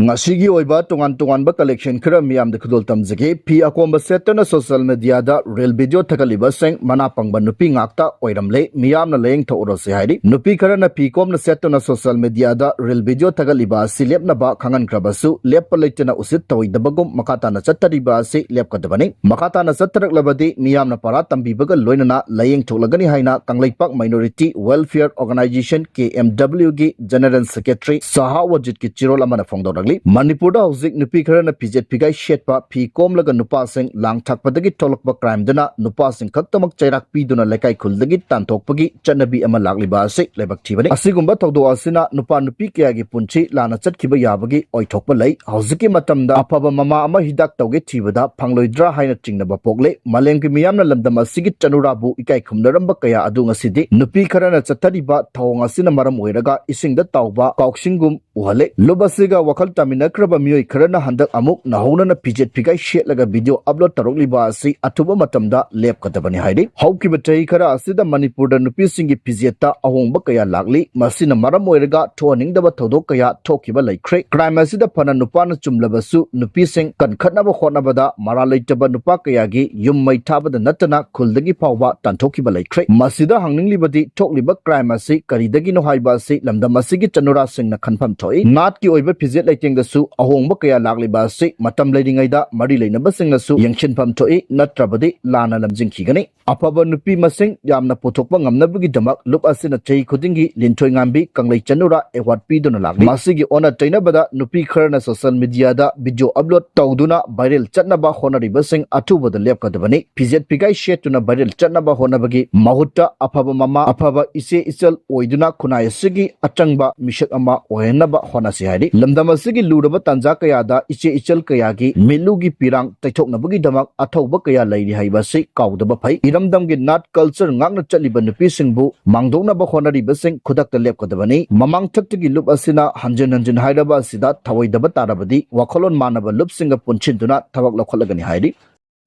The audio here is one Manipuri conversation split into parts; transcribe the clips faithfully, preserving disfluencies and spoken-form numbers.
ꯉꯁꯤꯒꯤ ꯑꯣꯏꯕ ꯇꯣꯉꯥꯟ ꯇꯣꯉꯥꯟꯕ collection ꯈꯔ ꯃꯤꯌꯥꯝꯗ ꯈꯨꯗꯣꯜ ꯇꯝꯖꯒꯦ꯫ ꯐꯤ ꯑꯀꯣꯝꯕ ꯁꯦꯠꯇꯨꯅ social media ꯗ reel video ꯊꯥꯒꯠꯂꯤꯕꯁꯤꯡ ꯃꯅꯥ ꯄꯪꯕ ꯅꯨꯄꯤ ꯉꯥꯛꯇ ꯑꯣꯏꯔꯝꯂꯦ꯫ ꯃꯤꯌꯥꯝꯅ ꯂꯥꯏꯌꯦꯡ ꯊꯣꯛꯎꯔꯁꯤ ꯍꯥꯏꯔꯤ꯫ ꯅꯨꯄꯤ ꯈꯔꯅ ꯐꯤ ꯀꯣꯝꯅ ꯁꯦꯠꯇꯨꯅ social media ꯗ reel video ꯊꯥꯒꯠꯂꯤꯕ ꯑꯁꯤ ꯂꯦꯞꯅꯕ ꯈꯪꯍꯟꯈ꯭ꯔꯕꯁꯨ, ꯂꯦꯞꯄ ꯂꯩꯇꯅ ꯎꯁꯤꯠ ꯊꯧꯑꯣꯏꯗꯕꯒꯨꯝ ꯃꯈꯥ ꯇꯥꯅ ꯆꯠꯊꯔꯤꯕ ꯑꯁꯤ ꯂꯦꯞꯀꯗꯕꯅꯤ꯫ ꯃꯈꯥ ꯇꯥꯅ ꯆꯠꯊꯔꯛꯂꯕꯗꯤ ꯃꯤꯌꯥꯝꯅ ꯄꯔꯥ ꯇꯝꯕꯤꯕꯒ ꯂꯣꯏꯅꯅ ꯂꯥꯏꯌꯦꯡ ꯊꯣꯛꯂꯒꯅꯤ ꯍꯥꯏꯅ Kangleipak Minority Welfare Organization, K M W ꯒꯤ General Secretary ꯁꯍꯥ ꯋꯥꯖꯤꯠꯀꯤ ꯆꯤꯔꯣꯜ ꯑꯃꯅ ꯐꯣꯡꯗꯣꯔꯛꯂꯤ꯫ ꯃꯅꯤꯄꯨꯔꯗ ꯍꯧꯖꯤꯛ ꯅꯨꯄꯤ ꯈꯔꯅ ꯐꯤꯖꯦꯠ ꯐꯤꯒꯥꯏ ꯁꯦꯠꯄ, ꯐꯤ ꯀꯣꯝꯂꯒ ꯅꯨꯄꯥꯁꯤꯡ ꯂꯥꯡ ꯊꯥꯛꯄꯗꯒꯤ ꯊꯣꯛꯂꯛꯄ crime ꯗꯨꯅ ꯅꯨꯄꯥꯁꯤꯡ ꯈꯛꯇꯃꯛ ꯆꯩꯔꯥꯛ ꯄꯤꯗꯨꯅ ꯂꯩꯀꯥꯏ ꯈꯨꯜꯗꯒꯤ ꯇꯥꯟꯊꯣꯛꯄꯒꯤ ꯆꯠꯅꯕꯤ ꯑꯃ ꯂꯥꯛꯂꯤꯕ ꯑꯁꯤ ꯂꯥꯏꯕꯛ ꯊꯤꯕꯅꯤ꯫ ꯑꯁꯤꯒꯨꯝꯕ ꯊꯧꯗꯣꯛ ꯑꯁꯤꯅ ꯅꯨꯄꯥ ꯅꯨꯄꯤ ꯀꯌꯥꯒꯤ ꯄꯨꯟꯁꯤ ꯂꯥꯟꯅ ꯆꯠꯈꯤꯕ ꯌꯥꯕꯒꯤ ꯑꯣꯏꯊꯣꯛꯄ ꯂꯩ꯫ ꯍꯧꯖꯤꯛꯀꯤ ꯃꯇꯝꯗ ꯑꯐꯕ ꯃꯃꯥ ꯑꯃ ꯍꯤꯗꯥꯛ ꯇꯧꯒꯦ ꯊꯤꯕꯗ ꯐꯪꯂꯣꯏꯗ꯭ꯔꯥ ꯍꯥꯏꯅ ꯆꯤꯡꯅꯕ ꯄꯣꯛꯂꯦ꯫ ꯃꯥꯂꯦꯝꯒꯤ ꯃꯤꯌꯥꯝꯅ ꯂꯝꯗꯝ ꯑꯁꯤꯒꯤ ꯆꯅꯨꯔꯥꯕꯨ ꯏꯀꯥꯏ ꯈꯨꯝꯅꯔꯝꯕ ꯀꯌꯥ ꯑꯗꯨ ꯉꯁꯤꯗꯤ ꯅꯨꯄꯤ ꯈꯔꯅ ꯆꯠꯊꯔꯤꯕ ꯊꯧꯑꯣꯡ ꯑꯁꯤꯅ ꯃꯔꯝ ꯑꯣꯏꯔꯒ ꯏꯁꯤꯡꯗ ꯇꯥꯎꯕ ꯀꯥꯎꯁꯤꯡꯒꯨꯝ ꯎꯍꯜꯂꯦ꯫ ꯂꯨꯞ ꯑꯁꯤꯒ ꯋꯥꯈꯜ ꯇꯥꯃꯤꯟꯅꯈ꯭ꯔꯕ ꯃꯤꯑꯣꯏ ꯈꯔꯅ ꯍꯟꯗꯛ ꯑꯃꯨꯛ ꯅꯧꯍꯧꯅꯅ ꯐꯤꯖꯦꯠ ꯐꯤꯒꯥꯏ ꯁꯦꯠꯂꯒ video upload ꯇꯧꯔꯛꯂꯤꯕ ꯑꯁꯤ ꯑꯊꯨꯕ ꯃꯇꯝꯗ ꯂꯦꯞꯀꯗꯕꯅꯤ ꯍꯥꯏꯔꯤ꯫ ꯍꯧꯈꯤꯕ ꯆꯍꯤ ꯈꯔ ꯑꯁꯤꯗ ꯃꯅꯤꯄꯨꯔꯗ ꯅꯨꯄꯤꯁꯤꯡꯒꯤ ꯐꯤꯖꯦꯠꯇ ꯑꯍꯣꯡꯕ ꯀꯌꯥ ꯂꯥꯛꯂꯤ꯫ ꯃꯁꯤꯅ ꯃꯔꯝ ꯑꯣꯏꯔꯒ ꯊꯣꯛꯍꯟꯅꯤꯡꯗꯕ ꯊꯧꯗꯣꯛ ꯀꯌꯥ ꯊꯣꯛꯈꯤꯕ ꯂꯩꯈ꯭ꯔꯦ꯫ Crime ꯑꯁꯤꯗ ꯐꯅ ꯅꯨꯄꯥꯅ ꯆꯨꯝꯂꯕꯁꯨ ꯅꯨꯄꯤꯁꯤꯡ ꯀꯟꯈꯠꯅꯕ ꯍꯣꯠꯅꯕꯗ ꯃꯔꯥꯜ ꯂꯩꯇꯕ ꯅꯨꯄꯥ ꯀꯌꯥꯒꯤ ꯌꯨꯝ ꯃꯩ ꯊꯥꯕꯗ ꯅꯠꯇꯅ ꯈꯨꯜꯗꯒꯤ ꯐꯥꯎꯕ ꯇꯥꯟꯊꯣꯛꯈꯤꯕ ꯂꯩꯈ꯭ꯔꯦ꯫ ꯃꯁꯤꯗ ꯍꯪꯅꯤꯡꯂꯤꯕꯗꯤ ꯊꯣꯛꯂꯤꯕ crime ꯑꯁꯤ ꯀꯔꯤꯗꯒꯤꯅꯣ ꯍꯥꯏꯕ ꯑꯁꯤ ꯂꯝꯗꯝ ꯑꯁꯤꯒꯤ ꯆꯅꯨꯔꯥꯁꯤꯡꯅ ꯈꯟꯐꯝ ꯊꯣꯛꯏ꯫ ꯅꯥꯠꯀꯤ ꯑꯣꯏꯕ ꯐꯤꯖꯦꯠ ꯂꯩꯇꯦꯡꯗꯁꯨ ꯑꯍꯣꯡꯕ ꯀꯌꯥ ꯂꯥꯛꯂꯤꯕ ꯑꯁꯤ ꯃꯇꯝ ꯂꯩꯔꯤꯉꯩꯗ ꯃꯔꯤ ꯂꯩꯅꯕꯁꯤꯡꯅꯁꯨ ꯌꯦꯡꯁꯤꯟꯐꯝ ꯊꯣꯛꯏ, ꯅꯠꯇ꯭ꯔꯕꯗꯤ ꯂꯥꯟꯅ ꯂꯝꯖꯤꯡꯈꯤꯒꯅꯤ꯫ ꯑꯐꯕ ꯅꯨꯄꯤ ꯃꯁꯤꯡ ꯌꯥꯝꯅ ꯄꯨꯊꯣꯛꯄ ꯉꯝꯅꯕꯒꯤꯗꯃꯛ ꯂꯨꯞ ꯑꯁꯤꯅ ꯆꯍꯤ ꯈꯨꯗꯤꯡꯒꯤ ꯂꯤꯟꯊꯣꯏꯉꯥꯝꯕꯤ ꯀꯪꯂꯩ ꯆꯅꯨꯔꯥ award ꯄꯤꯗꯨꯅ ꯂꯥꯛꯂꯤ꯫ ꯃꯁꯤꯒꯤ ꯑꯣꯟꯅ ꯇꯩꯅꯕꯗ ꯅꯨꯄꯤ ꯈꯔꯅ social media ꯗ video upload ꯇꯧꯗꯨꯅ viral ꯆꯠꯅꯕ ꯍꯣꯠꯅꯔꯤꯕꯁꯤꯡ ꯑꯊꯨꯕꯗ ꯂꯦꯞꯀꯗꯕꯅꯤ꯫ ꯐꯤꯖꯦꯠ ꯐꯤꯒꯥꯏ ꯁꯦꯠꯇꯨꯅ viral ꯆꯠꯅꯕ ꯍꯣꯠꯅꯕꯒꯤ ꯃꯍꯨꯠꯇ ꯑꯐꯕ ꯃꯃꯥ, ꯑꯐꯕ ꯏꯆꯦ ꯏꯆꯜ ꯑꯣꯏꯗꯨꯅ ꯈꯨꯟꯅꯥꯏ ꯑꯁꯤꯒꯤ ꯑꯆꯪꯕ ꯃꯤꯁꯛ ꯑꯃ ꯑꯣꯏꯍꯟꯅꯕ ꯍꯣꯠꯅꯁꯤ ꯍꯥꯏꯔꯤ꯫ ꯂꯝꯗꯝ ꯑꯁꯤꯒꯤ ꯂꯨꯔꯕ ꯇꯥꯟꯖꯥ ꯀꯌꯥꯗ ꯏꯆꯦ ꯏꯆꯜ ꯀꯌꯥꯒꯤ ꯃꯤꯠꯂꯨꯒꯤ ꯄꯤꯔꯥꯡ ꯇꯩꯊꯣꯛꯅꯕꯒꯤꯗꯃꯛ ꯑꯊꯧꯕ ꯀꯌꯥ ꯂꯩꯔꯤ ꯍꯥꯏꯕ ꯑꯁꯤ ꯀꯥꯎꯗꯕ ꯐꯩ꯫ ꯏꯔꯝꯗꯝꯒꯤ ꯅꯥꯠ culture ꯉꯥꯛꯅ ꯆꯠꯂꯤꯕ ꯅꯨꯄꯤꯁꯤꯡꯕꯨ ꯃꯥꯡꯗꯣꯛꯅꯕ ꯍꯣꯠꯅꯔꯤꯕꯁꯤꯡ ꯈꯨꯗꯛꯇ ꯂꯦꯞꯀꯗꯕꯅꯤ꯫ ꯃꯃꯥꯡꯊꯛꯇꯒꯤ ꯂꯨꯞ ꯑꯁꯤꯅ ꯍꯟꯖꯤꯟ ꯍꯟꯖꯤꯟ ꯍꯥꯏꯔꯕ ꯑꯁꯤꯗ ꯊꯧꯑꯣꯏꯗꯕ ꯇꯥꯔꯕꯗꯤ ꯋꯥꯈꯜꯂꯣꯟ ꯃꯥꯟꯅꯕ ꯂꯨꯞꯁꯤꯡꯒ ꯄꯨꯟꯁꯤꯟꯗꯨꯅ ꯊꯕꯛ ꯂꯧꯈꯠꯂꯒꯅꯤ ꯍꯥꯏꯔꯤ꯫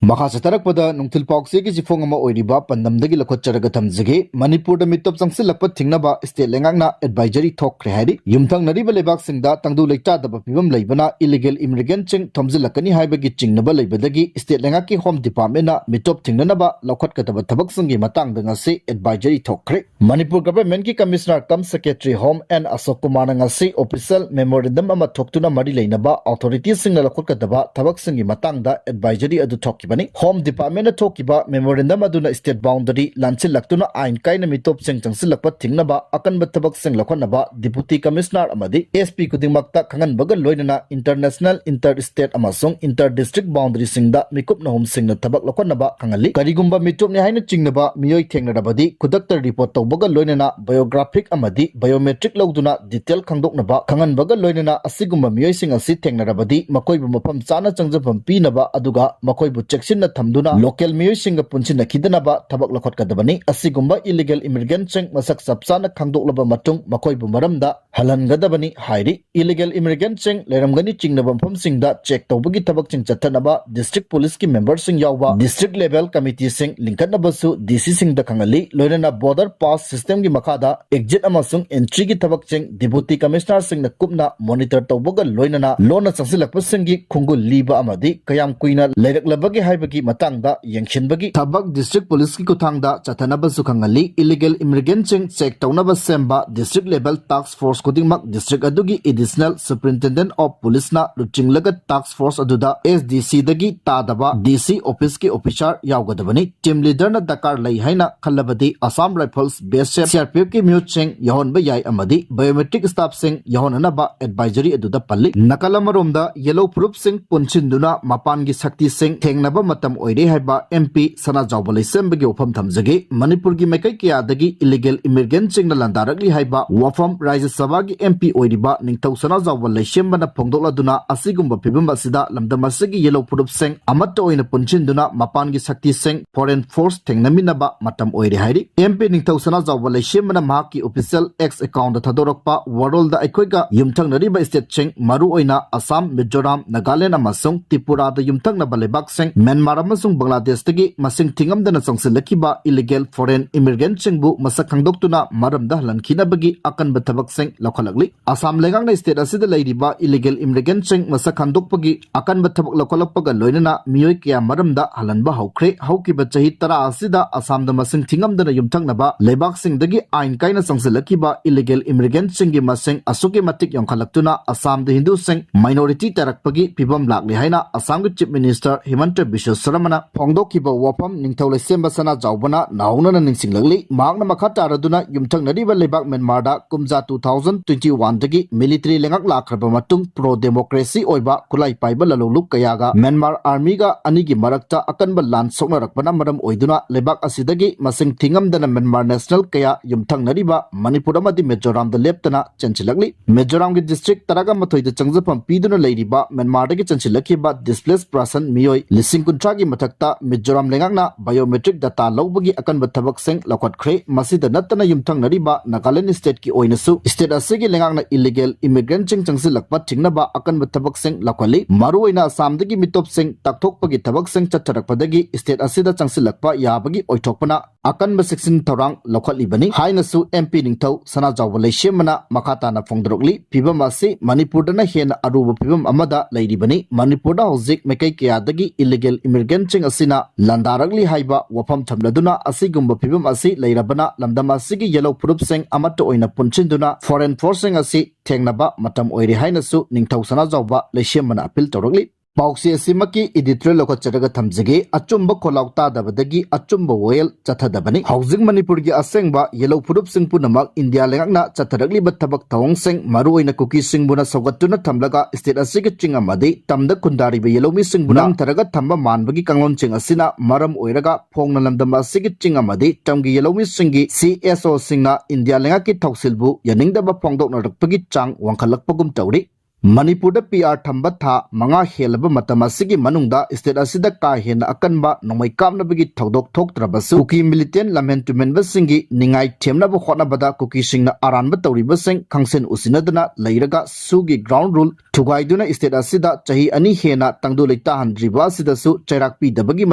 ꯃꯈꯥ ꯆꯠꯊꯔꯛꯄꯗ ꯅꯨꯡꯊꯤꯜ ꯄꯥꯎꯆꯦꯒꯤ ꯆꯤꯐꯣꯡ ꯑꯃ ꯑꯣꯏꯔꯤꯕ ꯄꯥꯟꯗꯝꯗꯒꯤ ꯂꯧꯈꯠꯆꯔꯒ ꯊꯝꯖꯒꯦ꯫ ꯃꯅꯤꯄꯨꯔꯗ ꯃꯤꯇꯣꯞ ꯆꯪꯁꯤꯜꯂꯛꯄ ꯊꯤꯡꯅꯕ state ꯂꯩꯉꯥꯛꯅ advisory ꯊꯣꯛꯈ꯭ꯔꯦ ꯍꯥꯏꯔꯤ꯫ ꯌꯨꯝꯊꯪꯅꯔꯤꯕ ꯂꯩꯕꯥꯛꯁꯤꯡꯗ ꯇꯪꯗꯨ ꯂꯩꯇꯥꯗꯕ ꯐꯤꯕꯝ ꯂꯩꯕꯅ illegal immigrantꯁꯤꯡ ꯊꯣꯝꯖꯤꯜꯂꯛꯀꯅꯤ ꯍꯥꯏꯕꯒꯤ ꯆꯤꯡꯅꯕ ꯂꯩꯕꯗꯒꯤ state ꯂꯩꯉꯥꯛꯀꯤ Home Departmentꯅ ꯃꯤꯇꯣꯞ ꯊꯤꯡꯅꯅꯕ ꯂꯧꯈꯠꯀꯗꯕ ꯊꯕꯛꯁꯤꯡꯒꯤ ꯃꯇꯥꯡꯗ ꯉꯁꯤ advisory ꯊꯣꯛꯈ꯭ꯔꯦ꯫ Manipur Governmentꯀꯤ Commissioner cum Secretary Home N ꯑꯁꯣꯛ ꯀꯨꯃꯥꯔꯅ ꯉꯁꯤ official memorandum ꯑꯃ ꯊꯣꯛꯇꯨꯅ ꯃꯔꯤ ꯂꯩꯅꯕ authorityꯁꯤꯡꯅ ꯂꯧꯈꯠꯀꯗꯕ ꯊꯕꯛꯁꯤꯡꯒꯤ ꯃꯇꯥꯡꯗ advisory ꯑꯗꯨ ꯊꯣꯛꯈꯤꯕꯅꯤ꯫ Home Departmentꯅ ꯊꯣꯛꯈꯤꯕ memorandum ꯑꯗꯨꯅ state boundary ꯂꯥꯟꯁꯤꯜꯂꯛꯇꯨꯅ ꯑꯥꯏꯟ ꯀꯥꯏꯅ ꯃꯤꯇꯣꯞꯁꯤꯡ ꯆꯪꯁꯤꯜꯂꯛꯄ ꯊꯤꯡꯅꯕ ꯑꯀꯟꯕ ꯊꯕꯛꯁꯤꯡ ꯂꯧꯈꯠꯅꯕ Deputy Commissioner ꯑꯃꯗꯤ SP ꯈꯨꯗꯤꯡꯃꯛꯇ ꯈꯪꯍꯟꯕꯒ ꯂꯣꯏꯅꯅ international, inter state ꯑꯃꯁꯨꯡ inter district boundaryꯁꯤꯡꯗ ꯃꯤꯀꯨꯞ ꯅꯍꯨꯝꯁꯤꯡꯅ ꯊꯕꯛ ꯂꯧꯈꯠꯅꯕ ꯈꯪꯍꯜꯂꯤ꯫ ꯀꯔꯤꯒꯨꯝꯕ ꯃꯤꯇꯣꯞꯅꯤ ꯍꯥꯏꯅ ꯆꯤꯡꯅꯕ ꯃꯤꯑꯣꯏ ꯊꯦꯡꯅꯔꯕꯗꯤ ꯈꯨꯗꯛꯇ report ꯇꯧꯕꯒ ꯂꯣꯏꯅꯅ biographic ꯑꯃꯗꯤ biometric ꯂꯧꯗꯨꯅ detail ꯈꯪꯗꯣꯛꯅꯕ ꯈꯪꯍꯟꯕꯒ ꯂꯣꯏꯅꯅ ꯑꯁꯤꯒꯨꯝꯕ ꯃꯤꯑꯣꯏꯁꯤꯡ ꯑꯁꯤ ꯊꯦꯡꯅꯔꯕꯗꯤ ꯃꯈꯣꯏꯕꯨ ꯃꯐꯝ ꯆꯥꯅ ꯆꯪꯖꯐꯝ ꯄꯤꯅꯕ ꯑꯗꯨꯒ ꯃꯈꯣꯏꯕꯨ ꯆꯦꯛꯁꯤꯟꯅ ꯊꯝꯗꯨꯅ local ꯃꯤꯑꯣꯏꯁꯤꯡꯒ ꯄꯨꯟꯁꯤꯟꯅꯈꯤꯗꯅꯕ ꯊꯕꯛ ꯂꯧꯈꯠꯀꯗꯕꯅꯤ꯫ ꯑꯁꯤꯒꯨꯝꯕ illegal immigrantꯁꯤꯡ ꯃꯁꯛ ꯆꯞ ꯆꯥꯅ ꯈꯪꯗꯣꯛꯂꯕ ꯃꯇꯨꯡ ꯃꯈꯣꯏꯕꯨ ꯃꯔꯝꯗ ꯍꯜꯍꯟꯒꯗꯕꯅꯤ ꯍꯥꯏꯔꯤ꯫ Illegal immigrantꯁꯤꯡ ꯂꯩꯔꯝꯒꯅꯤ ꯆꯤꯡꯅꯕ ꯃꯐꯝꯁꯤꯡꯗ check ꯇꯧꯕꯒꯤ ꯊꯕꯛꯁꯤꯡ ꯆꯠꯊꯅꯕ district policeꯀꯤ memberꯁꯤꯡ ꯌꯥꯎꯕ district level committeeꯁꯤꯡ ꯂꯤꯡꯈꯠꯅꯕꯁꯨ DCꯁꯤꯡꯗ ꯈꯪꯍꯜꯂꯤ꯫ ꯂꯣꯏꯅꯅ border pass systemꯒꯤ ꯃꯈꯥꯗ exit ꯑꯃꯁꯨꯡ entryꯒꯤ ꯊꯕꯛꯁꯤꯡ Deputy Commissionerꯁꯤꯡꯅ ꯀꯨꯞꯅ monitor ꯇꯧꯕꯒ ꯂꯣꯏꯅꯅ ꯂꯣꯟꯅ ꯆꯪꯁꯤꯜꯂꯛꯄꯁꯤꯡꯒꯤ ꯈꯣꯡꯒꯨꯜ ꯂꯤꯕ ꯑꯃꯗꯤ ꯀꯌꯥꯝ ꯀꯨꯏꯅ ꯂꯩꯔꯛꯂꯕꯒꯦ ꯍꯥꯏꯕꯒꯤ ꯃꯇꯥꯡꯗ ꯌꯦꯡꯁꯤꯟꯕꯒꯤ ꯊꯕꯛ district policeꯀꯤ ꯈꯨꯠꯊꯥꯡꯗ ꯆꯠꯊꯅꯕꯁꯨ ꯈꯪꯍꯜꯂꯤ꯫ Illegal immigrantꯁꯤꯡ check ꯇꯧꯅꯕ ꯁꯦꯝꯕ district level task force ꯈꯨꯗꯤꯡꯃꯛ district ꯑꯗꯨꯒꯤ additional superintendent of policeꯅ ꯂꯨꯆꯤꯡꯂꯒ task force ꯑꯗꯨꯗ SDCꯗꯒꯤ ꯇꯥꯗꯕ DC officeꯀꯤ officer ꯌꯥꯎꯒꯗꯕꯅꯤ꯫ Team leaderꯅ ꯗꯔꯀꯥꯔ ꯂꯩ ꯍꯥꯏꯅ ꯈꯜꯂꯕꯗꯤ Assam Rifles, BSF, CRPFꯀꯤ ꯃꯤꯍꯨꯠꯁꯤꯡ ꯌꯥꯎꯍꯟꯕ ꯌꯥꯏ ꯑꯃꯗꯤ biometric staffꯁꯤꯡ ꯌꯥꯎꯍꯟꯅꯅꯕ advisory ꯑꯗꯨꯗ ꯄꯜꯂꯤ꯫ ꯅꯥꯀꯜ ꯑꯃꯔꯣꯝꯗ yellow ꯐꯨꯔꯨꯞꯁꯤꯡ ꯄꯨꯟꯁꯤꯟꯗꯨꯅ ꯃꯄꯥꯟꯒꯤ ꯁꯛꯇꯤꯁꯤꯡ ꯊꯦꯡꯅꯕ ꯃꯇꯝ ꯑꯣꯏꯔꯦ ꯍꯥꯏꯕ MP ꯁꯅꯥꯖꯥꯎꯕ ꯂꯩꯁꯦꯝꯕꯒꯤ ꯋꯥꯐꯝ ꯊꯝꯖꯒꯦ꯫ ꯃꯅꯤꯄꯨꯔꯒꯤ ꯃꯥꯏꯀꯩ ꯀꯌꯥꯗꯒꯤ illegal immigrantꯁꯤꯡꯅ ꯂꯥꯟꯗꯥꯔꯛꯂꯤ ꯍꯥꯏꯕ ꯋꯥꯐꯝ ꯔꯥꯖ꯭ꯌ ꯁꯚꯥꯒꯤ MP ꯑꯣꯏꯔꯤꯕ ꯅꯤꯡꯊꯧ ꯁꯅꯥꯖꯥꯎꯕ ꯂꯩꯁꯦꯝꯕꯅ ꯐꯣꯡꯗꯣꯛꯂꯗꯨꯅ ꯑꯁꯤꯒꯨꯝꯕ ꯐꯤꯕꯝ ꯑꯁꯤꯗ ꯂꯝꯗꯝ ꯑꯁꯤꯒꯤ yellow ꯐꯨꯔꯨꯞꯁꯤꯡ ꯑꯃꯠꯇ ꯑꯣꯏꯅ ꯄꯨꯟꯁꯤꯟꯗꯨꯅ ꯃꯄꯥꯟꯒꯤ ꯁꯛꯇꯤꯁꯤꯡ, foreign force ꯊꯦꯡꯅꯃꯤꯟꯅꯕ ꯃꯇꯝ ꯑꯣꯏꯔꯦ ꯍꯥꯏꯔꯤ꯫ MP ꯅꯤꯡꯊꯧ ꯁꯅꯥꯖꯥꯎꯕ ꯂꯩꯁꯦꯝꯕꯅ ꯃꯍꯥꯛꯀꯤ official X accountꯇ ꯊꯥꯗꯣꯔꯛꯄ ꯋꯥꯔꯣꯜꯗ ꯑꯩꯈꯣꯏꯒ ꯌꯨꯝꯊꯪꯅꯔꯤꯕ stateꯁꯤꯡ, ꯃꯔꯨꯑꯣꯏꯅ ꯑꯁꯥꯝ, ꯃꯤꯖꯣꯔꯥꯝ, ꯅꯥꯒꯥꯂꯦꯟꯗ ꯑꯃꯁꯨꯡ ꯇ꯭ꯔꯤꯄꯨꯔꯥꯗ ꯌꯨꯝꯊꯪꯅꯕ ꯂꯩꯕꯥꯛꯁꯤꯡ ꯃ꯭ꯌꯥꯟꯃꯥꯔ ꯑꯃꯁꯨꯡ ꯕꯪꯒ꯭ꯂꯥꯗꯦꯁꯇꯒꯤ ꯃꯁꯤꯡ ꯊꯤꯉꯝꯗꯅ ꯆꯪꯁꯤꯜꯂꯛꯈꯤꯕ illegal foreign immigrantꯁꯤꯡꯕꯨ ꯃꯁꯛ ꯈꯪꯗꯣꯛꯇꯨꯅ ꯃꯔꯝꯗ ꯍꯜꯍꯟꯈꯤꯅꯕꯒꯤ ꯑꯀꯟꯕ ꯊꯕꯛꯁꯤꯡ ꯂꯧꯈꯠꯂꯛꯂꯤ꯫ ꯑꯁꯥꯝ ꯂꯩꯉꯥꯛꯅ state ꯑꯁꯤꯗ ꯂꯩꯔꯤꯕ illegal immigrantꯁꯤꯡ ꯃꯁꯛ ꯈꯪꯗꯣꯛꯄꯒꯤ ꯑꯀꯟꯕ ꯊꯕꯛ ꯂꯧꯈꯠꯂꯛꯄꯒ ꯂꯣꯏꯅꯅ ꯃꯤꯑꯣꯏ ꯀꯌꯥ ꯃꯔꯝꯗ ꯍꯜꯍꯟꯕ ꯍꯧꯈ꯭ꯔꯦ꯫ ꯍꯧꯈꯤꯕ ꯆꯍꯤ ꯇꯔꯥ ꯑꯁꯤꯗ ꯑꯁꯥꯝꯗ ꯃꯁꯤꯡ ꯊꯤꯉꯝꯗꯅ ꯌꯨꯝꯊꯪꯅꯕ ꯂꯩꯕꯥꯛꯁꯤꯡꯗꯒꯤ ꯑꯥꯏꯟ ꯀꯥꯏꯅ ꯆꯪꯁꯤꯜꯂꯛꯈꯤꯕ illegal immigrantꯁꯤꯡꯒꯤ ꯃꯁꯤꯡ ꯑꯁꯨꯛꯀꯤ ꯃꯇꯤꯛ ꯌꯥꯝꯈꯠꯂꯛꯇꯨꯅ ꯑꯁꯥꯝꯗ ꯍꯤꯟꯗꯨꯁꯤꯡ minority ꯇꯥꯔꯛꯄꯒꯤ ꯐꯤꯕꯝ ꯂꯥꯛꯂꯤ ꯍꯥꯏꯅ ꯑꯁꯥꯝꯒꯤ Chief Minister ꯍꯤꯃꯟꯇ ꯕꯤꯁ꯭ꯋ ꯁꯔꯃꯅ ꯐꯣꯡꯗꯣꯛꯈꯤꯕ ꯋꯥꯐꯝ ꯅꯤꯡꯊꯧ ꯂꯩꯁꯦꯝꯕ ꯁꯅꯥꯖꯥꯎꯕꯅ ꯅꯧꯍꯧꯅꯅ ꯅꯤꯡꯁꯤꯡꯂꯛꯂꯤ꯫ ꯃꯍꯥꯛꯅ ꯃꯈꯥ ꯇꯥꯔꯗꯨꯅ ꯌꯨꯝꯊꯪꯅꯔꯤꯕ ꯂꯩꯕꯥꯛ ꯃ꯭ꯌꯥꯟꯃꯥꯔꯗ ꯀꯨꯝꯖꯥ two thousand twenty oneꯗꯒꯤ military ꯂꯩꯉꯥꯛ ꯂꯥꯛꯈ꯭ꯔꯕ ꯃꯇꯨꯡ pro democracy ꯑꯣꯏꯕ ꯈꯨꯠꯂꯥꯏ ꯄꯥꯏꯕ ꯂꯂꯣꯡꯂꯨꯞ ꯀꯌꯥꯒ ꯃ꯭ꯌꯥꯟꯃꯥꯔ armyꯒ ꯑꯅꯤꯒꯤ ꯃꯔꯛꯇ ꯑꯀꯟꯕ ꯂꯥꯟ ꯁꯣꯛꯅꯔꯛꯄꯅ ꯃꯔꯝ ꯑꯣꯏꯗꯨꯅ ꯂꯩꯕꯥꯛ ꯑꯁꯤꯗꯒꯤ ꯃꯁꯤꯡ ꯊꯤꯉꯝꯗꯅ ꯃ꯭ꯌꯥꯟꯃꯥꯔ national ꯀꯌꯥ ꯌꯨꯝꯊꯪꯅꯔꯤꯕ ꯃꯅꯤꯄꯨꯔ ꯑꯃꯗꯤ ꯃꯤꯖꯣꯔꯥꯝꯗ ꯂꯦꯞꯇꯅ ꯆꯦꯟꯁꯤꯜꯂꯛꯂꯤ꯫ ꯃꯤꯖꯣꯔꯥꯝꯒꯤ district ꯇꯔꯥꯒ ꯃꯥꯊꯣꯏꯗ ꯆꯪꯖꯐꯝ ꯄꯤꯗꯨꯅ ꯂꯩꯔꯤꯕ ꯃ꯭ꯌꯥꯟꯃꯥꯔꯗꯒꯤ ꯆꯦꯟꯁꯤꯜꯂꯛꯈꯤꯕ displaced person ꯃꯤꯑꯣꯏ ꯂꯤꯁꯤꯡ ꯀꯨꯟꯊ꯭ꯔꯥꯒꯤ ꯃꯊꯛꯇ ꯃꯤꯖꯣꯔꯥꯝ ꯂꯩꯉꯥꯛꯅ biometric data ꯂꯧꯕꯒꯤ ꯑꯀꯟꯕ ꯊꯕꯛꯁꯤꯡ ꯂꯧꯈꯠꯈ꯭ꯔꯦ꯫ ꯃꯁꯤꯗ ꯅꯠꯇꯅ ꯌꯨꯝꯊꯪꯅꯔꯤꯕ ꯅꯥꯒꯥꯂꯦꯟꯗ stateꯀꯤ ꯑꯣꯏꯅꯁꯨ state ꯑꯁꯤꯒꯤ ꯂꯩꯉꯥꯛꯅ illegal immigrantꯁꯤꯡ ꯆꯪꯁꯤꯜꯂꯛꯄ ꯊꯤꯡꯅꯕ ꯑꯀꯟꯕ ꯊꯕꯛꯁꯤꯡ ꯂꯧꯈꯠꯂꯤ꯫ ꯃꯔꯨꯑꯣꯏꯅ ꯑꯁꯥꯝꯗꯒꯤ ꯃꯤꯇꯣꯞꯁꯤꯡ ꯇꯥꯛꯊꯣꯛꯄꯒꯤ ꯊꯕꯛꯁꯤꯡ ꯆꯠꯊꯔꯛꯄꯗꯒꯤ state ꯑꯁꯤꯗ ꯆꯪꯁꯤꯜꯂꯛꯄ ꯌꯥꯕꯒꯤ ꯑꯣꯏꯊꯣꯛꯄꯅ ꯑꯀꯟꯕ ꯆꯦꯛꯁꯤꯟ ꯊꯧꯔꯥꯡ ꯂꯧꯈꯠꯂꯤꯕꯅꯤ ꯍꯥꯏꯅꯁꯨ MP ꯅꯤꯡꯊꯧ ꯁꯅꯥꯖꯥꯎꯕ ꯂꯩꯁꯦꯝꯕꯅ ꯃꯈꯥ ꯇꯥꯅ ꯐꯣꯡꯗꯣꯔꯛꯂꯤ꯫ ꯐꯤꯕꯝ ꯑꯁꯤ ꯃꯅꯤꯄꯨꯔꯗꯅ ꯍꯦꯟꯅ ꯑꯔꯨꯕ ꯐꯤꯕꯝ ꯑꯃꯗ ꯂꯩꯔꯤꯕꯅꯤ꯫ ꯃꯅꯤꯄꯨꯔꯗ ꯍꯧꯖꯤꯛ ꯃꯥꯏꯀꯩ ꯀꯌꯥꯗꯒꯤ illegal immigrantꯁꯤꯡ ꯑꯁꯤꯅ ꯂꯥꯟꯗꯥꯔꯛꯂꯤ ꯍꯥꯏꯕ ꯋꯥꯐꯝ ꯊꯝꯂꯗꯨꯅ ꯑꯁꯤꯒꯨꯝꯕ ꯐꯤꯕꯝ ꯑꯁꯤ ꯂꯩꯔꯕꯅ ꯂꯝꯗꯝ ꯑꯁꯤꯒꯤ ꯌꯦꯜꯍꯧ ꯐꯨꯔꯨꯞꯁꯤꯡ ꯑꯃꯠꯇ ꯑꯣꯏꯅ ꯄꯨꯟꯁꯤꯟꯗꯨꯅ foreign forceꯁꯤꯡ ꯑꯁꯤ ꯊꯦꯡꯅꯕ ꯃꯇꯝ ꯑꯣꯏꯔꯦ ꯍꯥꯏꯅꯁꯨ ꯅꯤꯡꯊꯧ ꯁꯅꯥꯖꯥꯎꯕ ꯂꯩꯁꯦꯝꯕꯅ appeal ꯇꯧꯔꯛꯂꯤ꯫ ꯄꯥꯎꯆꯦ ꯑꯁꯤꯃꯛꯀꯤ editorial ꯂꯧꯈꯠꯆꯔꯒ ꯊꯝꯖꯒꯦ꯫ ꯑꯆꯨꯝꯕ ꯈꯣꯜꯂꯥꯎ ꯇꯥꯗꯕꯗꯒꯤ ꯑꯆꯨꯝꯕ ꯋꯥꯌꯦꯜ ꯆꯠꯊꯗꯕꯅꯤ꯫ ꯍꯧꯖꯤꯛ ꯃꯅꯤꯄꯨꯔꯒꯤ ꯑꯁꯦꯡꯕ ꯌꯦꯜꯍꯧ ꯐꯨꯔꯨꯞꯁꯤꯡ ꯄꯨꯝꯅꯃꯛ ꯏꯟꯗꯤꯌꯥ ꯂꯩꯉꯥꯛꯅ ꯆꯠꯊꯔꯛꯂꯤꯕ ꯊꯕꯛ ꯊꯧꯑꯣꯡꯁꯤꯡ, ꯃꯔꯨꯑꯣꯏꯅ ꯀꯨꯀꯤꯁꯤꯡꯕꯨꯅ ꯁꯧꯒꯠꯇꯨꯅ ꯊꯝꯂꯒ state ꯑꯁꯤꯒꯤ ꯆꯤꯡ ꯑꯃꯗꯤ ꯇꯝꯗ ꯈꯨꯟꯗꯥꯔꯤꯕ ꯌꯦꯜꯍꯧꯃꯤꯁꯤꯡꯕꯨ ꯅꯝꯊꯔꯒ ꯊꯝꯕ ꯃꯥꯟꯕꯒꯤ ꯀꯥꯡꯂꯣꯟꯁꯤꯡ ꯑꯁꯤꯅ ꯃꯔꯝ ꯑꯣꯏꯔꯒ ꯐꯣꯡꯅ ꯂꯝꯗꯝ ꯑꯁꯤꯒꯤ ꯆꯤꯡ ꯑꯃꯗꯤ ꯇꯝꯒꯤ ꯌꯦꯜꯍꯧꯃꯤꯁꯤꯡꯒꯤ CSOꯁꯤꯡꯅ ꯏꯟꯗꯤꯌꯥ ꯂꯩꯉꯥꯛꯀꯤ ꯊꯧꯁꯤꯜꯕꯨ ꯌꯥꯅꯤꯡꯗꯕ ꯐꯣꯡꯗꯣꯛꯅꯔꯛꯄꯒꯤ ꯆꯥꯡ ꯋꯥꯡꯈꯠꯂꯛꯄꯒꯨꯝ ꯇꯧꯔꯤ꯫ ꯃꯅꯤꯄꯨꯔꯗ ꯄꯤ ꯑꯥꯔ ꯊꯝꯕ ꯊꯥ ꯃꯉꯥ ꯍꯦꯜꯂꯕ ꯃꯇꯝ ꯑꯁꯤꯒꯤ ꯃꯅꯨꯡꯗ ꯁ꯭ꯇꯦꯠ ꯑꯁꯤꯗ ꯀꯥ ꯍꯦꯟꯅ ꯑꯀꯟꯕ ꯅꯣꯡꯃꯩ ꯀꯥꯞꯅꯕꯒꯤ ꯊꯧꯗꯣꯛ ꯊꯣꯛꯇ꯭ꯔꯕꯁꯨ, ꯀꯨꯀꯤ ꯃꯤꯂꯤꯇꯦꯟ ꯂꯝꯍꯦꯟ ꯇꯨꯝꯍꯦꯟꯕꯁꯤꯡꯒꯤ ꯅꯤꯡꯉꯥꯏ ꯊꯦꯝꯅꯕ ꯍꯣꯠꯅꯕꯗ ꯀꯨꯀꯤꯁꯤꯡꯅ ꯑꯔꯥꯟꯕ ꯇꯧꯔꯤꯕꯁꯤꯡ ꯈꯪꯁꯤꯟ ꯎꯁꯤꯟꯅꯗꯨꯅ ꯂꯩꯔꯒ ꯁꯨꯒꯤ ꯒ꯭ꯔꯥꯎꯟ ꯔꯨꯜ ꯊꯨꯒꯥꯏꯗꯨꯅ ꯁ꯭ꯇꯦꯠ ꯑꯁꯤꯗ ꯆꯍꯤ ꯑꯅꯤ ꯍꯦꯟꯅ ꯇꯪꯗꯨ ꯂꯩꯇꯥꯍꯟꯗ꯭ꯔꯤꯕ ꯑꯁꯤꯗꯁꯨ ꯆꯩꯔꯥꯛ ꯄꯤꯗꯕꯒꯤ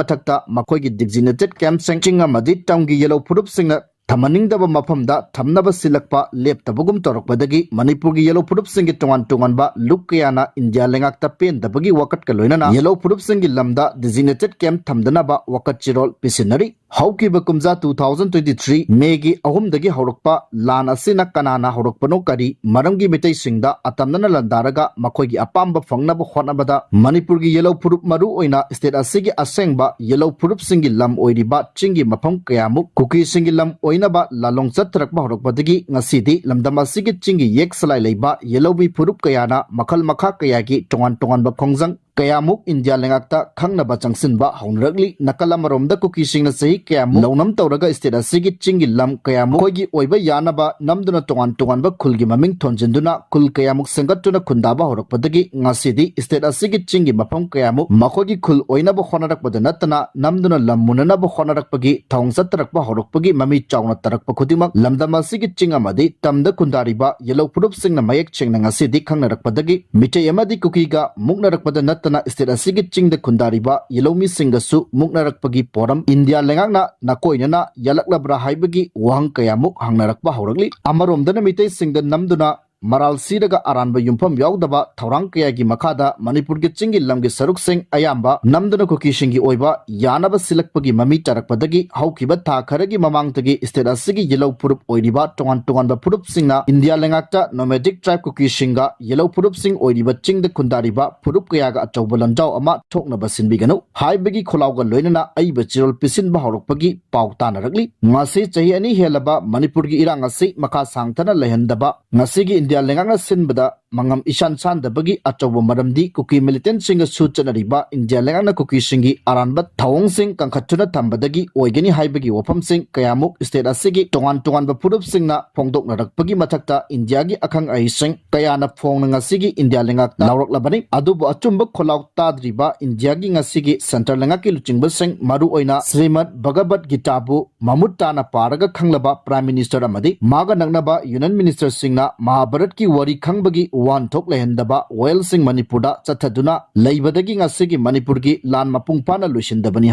ꯃꯊꯛꯇ ꯃꯈꯣꯏꯒꯤ ꯗꯤꯖꯤꯅꯦꯇꯦꯠ ꯀꯦꯝꯞꯁꯤꯡ, ꯆꯤꯡ ꯑꯃꯗꯤ ꯇꯝꯒꯤ ꯌꯦꯂꯧ ꯐꯨꯔꯨꯞꯁꯤꯡꯅ ꯊꯝꯍꯟꯅꯤꯡꯗꯕ ꯃꯐꯝꯗ ꯊꯝꯅꯕ ꯁꯤꯜꯂꯛꯄ ꯂꯦꯞꯇꯕꯒꯨꯝ ꯇꯧꯔꯛꯄꯗꯒꯤ ꯃꯅꯤꯄꯨꯔꯒꯤ ꯌꯦꯂꯧ ꯐꯨꯔꯨꯞꯁꯤꯡꯒꯤ ꯇꯣꯉꯥꯟ ꯇꯣꯉꯥꯟꯕ ꯂꯨꯞ ꯀꯌꯥꯅ ꯏꯟꯗꯤꯌꯥ ꯂꯩꯉꯥꯛꯇ ꯄꯦꯟꯗꯕꯒꯤ ꯋꯥꯀꯠꯀ ꯂꯣꯏꯅꯅ ꯌꯦꯂꯧ ꯐꯨꯔꯨꯞꯁꯤꯡꯒꯤ ꯂꯝꯗ ꯗꯤꯖꯤꯅꯦꯇꯦꯠ ꯀꯦꯝꯞ ꯊꯝꯗꯅꯕ ꯋꯥꯀꯠ ꯆꯦꯔꯣꯜ ꯄꯤꯁꯤꯟꯅꯔꯤ꯫ ꯍꯧꯈꯤꯕ ꯀꯨꯝꯖꯥ two thousand twenty three ꯃꯦꯒꯤ ꯑꯍꯨꯝꯗꯒꯤ ꯍꯧꯔꯛꯄ ꯂꯥꯟ ꯑꯁꯤꯅ ꯀꯅꯥꯅ ꯍꯧꯔꯛꯄꯅꯣ, ꯀꯔꯤ ꯃꯔꯝꯒꯤ ꯃꯤꯇꯩꯁꯤꯡꯗ ꯑꯇꯝꯅꯅ ꯂꯥꯟꯗꯥꯔꯒ ꯃꯈꯣꯏꯒꯤ ꯑꯄꯥꯝꯕ ꯐꯪꯅꯕ ꯍꯣꯠꯅꯕꯗ ꯃꯅꯤꯄꯨꯔꯒꯤ ꯌꯦꯂꯧ ꯐꯨꯔꯨꯞ, ꯃꯔꯨ ꯑꯣꯏꯅ ꯁ꯭ꯇꯦꯠ ꯑꯁꯤꯒꯤ ꯑꯁꯦꯡꯕ ꯌꯦꯂꯧ ꯐꯨꯔꯨꯞꯁꯤꯡꯒꯤ ꯂꯝ ꯑꯣꯏꯔꯤꯕ ꯆꯤꯡꯒꯤ ꯃꯐꯝ ꯀꯌꯥꯃꯨꯛ ꯀꯨꯀꯤꯁꯤꯡꯒꯤ ꯂꯝ ꯑꯣꯏꯅꯕ ꯂꯥꯂꯣꯡ ꯆꯠꯊꯔꯛꯄ ꯍꯧꯔꯛꯄꯗꯒꯤ ꯉꯁꯤꯗꯤ ꯂꯝꯗꯝ ꯑꯁꯤꯒꯤ ꯆꯤꯡꯒꯤ ꯌꯦꯛ ꯁꯂꯥꯏ ꯂꯩꯕ ꯌꯦꯂꯧꯃꯤ ꯐꯨꯔꯨꯞ ꯀꯌꯥꯅ ꯃꯈꯜ ꯃꯈꯥ ꯀꯌꯥꯒꯤ ꯇꯣꯉꯥꯟ ꯇꯣꯉꯥꯟꯕ ꯈꯣꯡꯖꯪ ꯀꯌꯥꯃꯨꯛ ꯏꯟꯗꯤꯌꯥ ꯂꯩꯉꯥꯛꯇ ꯈꯪꯅꯕ ꯆꯪꯁꯤꯟꯕ ꯍꯧꯅꯔꯛꯂꯤ꯫ ꯅꯥꯀꯜ ꯑꯃꯔꯣꯝꯗ ꯀꯨꯀꯤꯁꯤꯡꯅ ꯆꯍꯤ ꯀꯌꯥꯃꯨꯛ ꯂꯧꯅꯝ ꯇꯧꯔꯒ ꯁ꯭ꯇꯦꯠ ꯑꯁꯤꯒꯤ ꯆꯤꯡꯒꯤ ꯂꯝ ꯀꯌꯥꯃꯨꯛ ꯃꯈꯣꯏꯒꯤ ꯑꯣꯏꯕ ꯌꯥꯅꯕ ꯅꯝꯗꯨꯅ ꯇꯣꯉꯥꯟ ꯇꯣꯉꯥꯟꯕ ꯈꯨꯜꯒꯤ ꯃꯃꯤꯡ ꯊꯣꯟꯖꯤꯟꯗꯨꯅ ꯈꯨꯜ ꯀꯌꯥꯃꯨꯛ ꯁꯦꯝꯒꯠꯇꯨꯅ ꯈꯨꯟꯗꯥꯕ ꯍꯧꯔꯛꯄꯗꯒꯤ ꯉꯁꯤꯗꯤ ꯁ꯭ꯇꯦꯠ ꯑꯁꯤꯒꯤ ꯆꯤꯡꯒꯤ ꯃꯐꯝ ꯀꯌꯥꯃꯨꯛ ꯃꯈꯣꯏꯒꯤ ꯈꯨꯜ ꯑꯣꯏꯅꯕ ꯍꯣꯠꯅꯔꯛꯄꯗ ꯅꯠꯇꯅ ꯅꯝꯗꯨꯅ ꯂꯝ ꯃꯨꯟꯅꯅꯕ ꯍꯣꯠꯅꯔꯛꯄꯒꯤ ꯊꯧꯑꯣꯡ ꯆꯠꯊꯔꯛꯄ ꯍꯧꯔꯛꯄꯒꯤ ꯃꯃꯤ ꯆꯥꯎꯅ ꯇꯥꯔꯛꯄ ꯈꯨꯗꯤꯡꯃꯛ ꯂꯝꯗꯝ ꯑꯁꯤꯒꯤ ꯆꯤꯡ ꯑꯃꯗꯤ ꯇꯝꯗ ꯈꯨꯟꯗꯥꯔꯤꯕ ꯌꯦꯂꯧ ꯐꯨꯔꯨꯞꯁꯤꯡꯅ ꯃꯌꯦꯛ ꯁꯦꯡꯅ ꯉꯁꯤꯗꯤ ꯈꯪꯅꯔꯛꯄꯗꯒꯤ ꯃꯤꯇꯩ ꯑꯃꯗꯤ ꯀꯨꯀꯤꯒ ꯃꯨꯛꯅꯔꯛꯄꯗ ꯅꯠꯇꯅ ꯁ꯭ꯇꯦꯠ ꯑꯁꯤꯒꯤ ꯆꯤꯡꯗ ꯈꯨꯟꯗꯥꯔꯤꯕ ꯌꯦꯂꯧꯃꯤꯁꯤꯡꯒꯁꯨ ꯃꯨꯛꯅꯔꯛꯄꯒꯤ ꯄꯣꯔꯝ ꯏꯟꯗꯤꯌꯥ ꯂꯩꯉꯥꯛꯅ ꯅꯥꯀꯣꯏꯅꯅ ꯌꯥꯜꯂꯛꯂꯕ꯭ꯔꯥ ꯍꯥꯏꯕꯒꯤ ꯋꯥꯍꯪ ꯀꯌꯥꯃꯨꯛ ꯍꯪꯅꯔꯛꯄ ꯍꯧꯔꯛꯂꯤ꯫ ꯑꯃꯔꯣꯝꯗꯅ ꯃꯤꯇꯩꯁꯤꯡꯗ ꯅꯝꯗꯨꯅ ꯃꯔꯥꯜ ꯁꯤꯔꯒ ꯑꯔꯥꯟꯕ ꯌꯨꯝꯐꯝ ꯌꯥꯎꯗꯕ ꯊꯧꯔꯥꯡ ꯀꯌꯥꯒꯤ ꯃꯈꯥꯗ ꯃꯅꯤꯄꯨꯔꯒꯤ ꯆꯤꯡꯒꯤ ꯂꯝꯒꯤ ꯁꯔꯨꯛꯁꯤꯡ ꯑꯌꯥꯝꯕ ꯅꯝꯗꯨꯅ ꯀꯨꯀꯤꯁꯤꯡꯒꯤ ꯑꯣꯏꯕ ꯌꯥꯅꯕ ꯁꯤꯜꯂꯛꯄꯒꯤ ꯃꯃꯤ ꯇꯥꯔꯛꯄꯗꯒꯤ ꯍꯧꯈꯤꯕ ꯊꯥ ꯈꯔꯒꯤ ꯃꯃꯥꯡꯗꯒꯤ ꯁ꯭ꯇꯦꯠ ꯑꯁꯤꯒꯤ ꯌꯦꯂꯧ ꯐꯨꯔꯨꯞ ꯑꯣꯏꯔꯤꯕ ꯇꯣꯉꯥꯟ ꯇꯣꯉꯥꯟꯕ ꯐꯨꯔꯨꯞꯁꯤꯡꯅ ꯏꯟꯗꯤꯌꯥ ꯂꯩꯉꯥꯛꯇ ꯅꯣꯃꯦꯗꯤꯛ ꯇ꯭ꯔꯥꯏꯕ ꯀꯨꯀꯤꯁꯤꯡꯒ ꯌꯦꯂꯧ ꯐꯨꯔꯨꯞꯁꯤꯡ ꯑꯣꯏꯔꯤꯕ ꯆꯤꯡꯗ ꯈꯨꯟꯗꯥꯔꯤꯕ ꯐꯨꯔꯨꯞ ꯀꯌꯥꯒ ꯑꯆꯧꯕ ꯂꯥꯟꯖꯥꯎ ꯑꯃ ꯊꯣꯛꯅꯕ ꯁꯤꯟꯕꯤꯒꯅꯨ ꯍꯥꯏꯕꯒꯤ ꯈꯣꯜꯂꯥꯎꯒ ꯂꯣꯏꯅꯅ ꯑꯏꯕ ꯆꯦꯔꯣꯜ ꯄꯤꯁꯤꯟꯕ ꯍꯧꯔꯛꯄꯒꯤ ꯄꯥꯎ ꯇꯥꯅꯔꯛꯂꯤ꯫ ꯉꯁꯤ ꯆꯍꯤ ꯑꯅꯤ ꯍꯦꯜꯂꯕ ꯃꯅꯤꯄꯨꯔꯒꯤ ꯏꯔꯥꯡ ꯑꯁꯤ ꯃꯈꯥ ꯁꯥꯡꯊꯅ ꯂꯩꯍꯟꯗꯕ ꯉꯁꯤꯒꯤ ꯏꯟꯗꯤꯌꯥ ꯂꯩꯉꯥꯛꯅ ꯁꯤꯟꯕꯗ ꯃꯉꯝ ꯏꯁꯥꯟ ꯁꯥꯟꯗꯕꯒꯤ ꯑꯆꯧꯕ ꯃꯔꯝꯗꯤ ꯀꯨꯀꯤ militantꯁꯤꯡꯒꯁꯨ ꯆꯠꯅꯔꯤꯕ ꯏꯟꯗꯤꯌꯥ ꯂꯩꯉꯥꯛꯅ ꯀꯨꯀꯤꯁꯤꯡꯒꯤ ꯑꯔꯥꯟꯕ ꯊꯧꯑꯣꯡꯁꯤꯡ ꯀꯟꯈꯠꯇꯨꯅ ꯊꯝꯕꯗꯒꯤ ꯑꯣꯏꯒꯅꯤ ꯍꯥꯏꯕꯒꯤ ꯋꯥꯐꯝꯁꯤꯡ ꯀꯌꯥꯃꯨꯛ state ꯑꯁꯤꯒꯤ ꯇꯣꯉꯥꯟ ꯇꯣꯉꯥꯟꯕ ꯐꯨꯔꯨꯞꯁꯤꯡꯅ ꯐꯣꯡꯗꯣꯛꯅꯔꯛꯄꯒꯤ ꯃꯊꯛꯇ ꯏꯟꯗꯤꯌꯥꯒꯤ ꯑꯈꯪ ꯑꯍꯩꯁꯤꯡ ꯀꯌꯥꯅ ꯐꯣꯡꯅ ꯉꯁꯤꯒꯤ ꯏꯟꯗꯤꯌꯥ ꯂꯩꯉꯥꯛꯇ ꯂꯥꯎꯔꯛꯂꯕꯅꯤ꯫ ꯑꯗꯨꯕꯨ ꯑꯆꯨꯝꯕ ꯈꯣꯜꯂꯥꯎ ꯇꯥꯗ꯭ꯔꯤꯕ ꯏꯟꯗꯤꯌꯥꯒꯤ ꯉꯁꯤꯒꯤ centre ꯂꯩꯉꯥꯛꯀꯤ ꯂꯨꯆꯤꯡꯕꯁꯤꯡ, ꯃꯔꯨꯑꯣꯏꯅ ꯁ꯭ꯔꯤꯃꯗ ꯚꯒꯕꯠ ꯒꯤꯇꯥꯕꯨ ꯃꯃꯨꯠ ꯇꯥꯅ ꯄꯥꯔꯒ ꯈꯪꯂꯕ Prime Minister ꯑꯃꯗꯤ ꯃꯥꯒ ꯅꯛꯅꯕ Union Ministerꯁꯤꯡꯅ ꯃꯍꯥꯚꯥꯔꯠꯀꯤ ꯋꯥꯔꯤ ꯈꯪꯕꯒꯤ ꯋꯥꯍꯟꯊꯣꯛ ꯂꯩꯍꯟꯗꯕ ꯋꯥꯌꯦꯜꯁꯤꯡ ꯃꯅꯤꯄꯨꯔꯗ ꯆꯠꯊꯗꯨꯅ ꯂꯩꯕꯗꯒꯤ ꯉꯁꯤꯒꯤ ꯃꯅꯤꯄꯨꯔꯒꯤ ꯂꯥꯟ ꯃꯄꯨꯡ ꯐꯥꯅ ꯂꯣꯏꯁꯤꯟꯗꯕꯅꯤ